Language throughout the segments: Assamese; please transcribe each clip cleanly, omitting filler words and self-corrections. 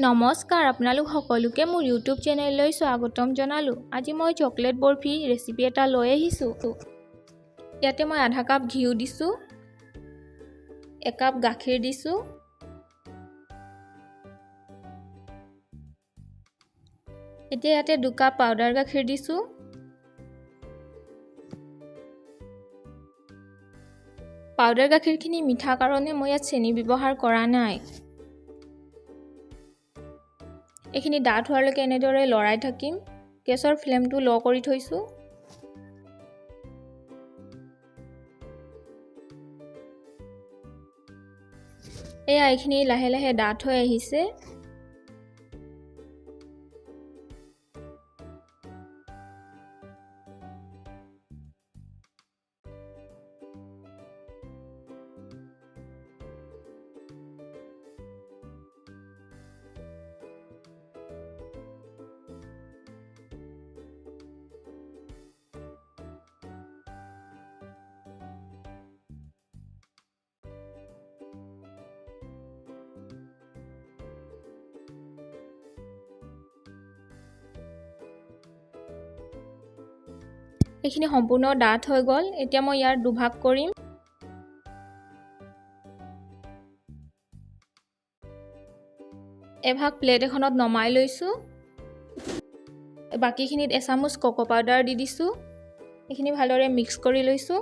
নমস্কাৰ, আপোনালোক সকলোকে মোৰ ইউটিউব চেনেললৈ স্বাগতম জনালোঁ। আজি মই চকলেট বৰফি ৰেচিপি এটা লৈ আহিছোঁ। ইয়াতে মই আধা কাপ ঘিউ দিছোঁ, একাপ গাখীৰ দিছোঁ, এতিয়া ইয়াতে 2 কাপ পাউডাৰ গাখীৰ দিছোঁ। পাউডাৰ গাখীৰখিনি মিঠা কাৰণে মই ইয়াত চেনি ব্যৱহাৰ কৰা নাই। এইখিনি ডাঠ হোৱালৈকে এনেদৰে লৰাই থাকিম। গেছৰ ফ্লেমটো ল' কৰি থৈছোঁ। এয়া, এইখিনি লাহে লাহে ডাঠ হৈ আহিছে। এইখিনি সম্পূৰ্ণ ডাঠ হৈ গ'ল। এতিয়া মই ইয়াৰ দুভাগ কৰিম। এভাগ প্লেট এখনত নমাই লৈছোঁ। বাকীখিনিত এচামুচ কক' পাউডাৰ দি দিছোঁ। এইখিনি ভালদৰে মিক্স কৰি লৈছোঁ।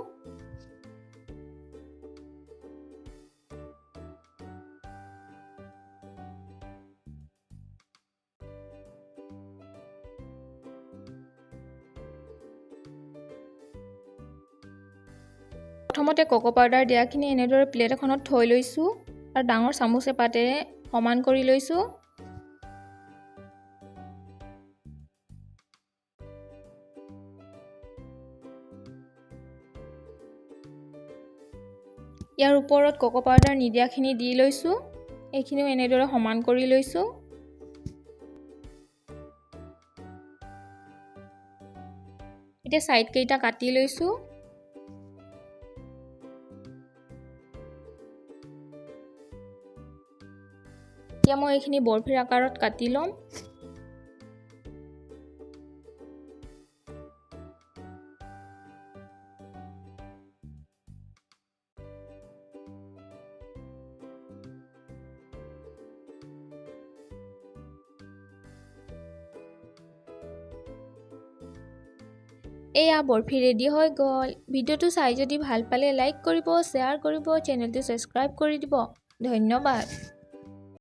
প্ৰথমতে কক' পাউডাৰ দিয়াখিনি এনেদৰে প্লেট এখনত থৈ লৈছোঁ আৰু ডাঙৰ চামুচ এপাতেৰে সমান কৰি লৈছোঁ। ইয়াৰ ওপৰত কক' পাউডাৰ নিদিয়াখিনি দি লৈছোঁ। এইখিনিও এনেদৰে সমান কৰি লৈছোঁ। এতিয়া ছাইডকেইটা কাটি লৈছোঁ। এতিয়া মই এইখিনি বৰফিৰ আকাৰত কাটি ল'ম। এয়া, বৰফি ৰেডি হৈ গ'ল। ভিডিঅ'টো চাই যদি ভাল পালে লাইক কৰিব, শ্বেয়াৰ কৰিব, চেনেলটো ছাবস্ক্ৰাইব কৰি দিব। ধন্যবাদ।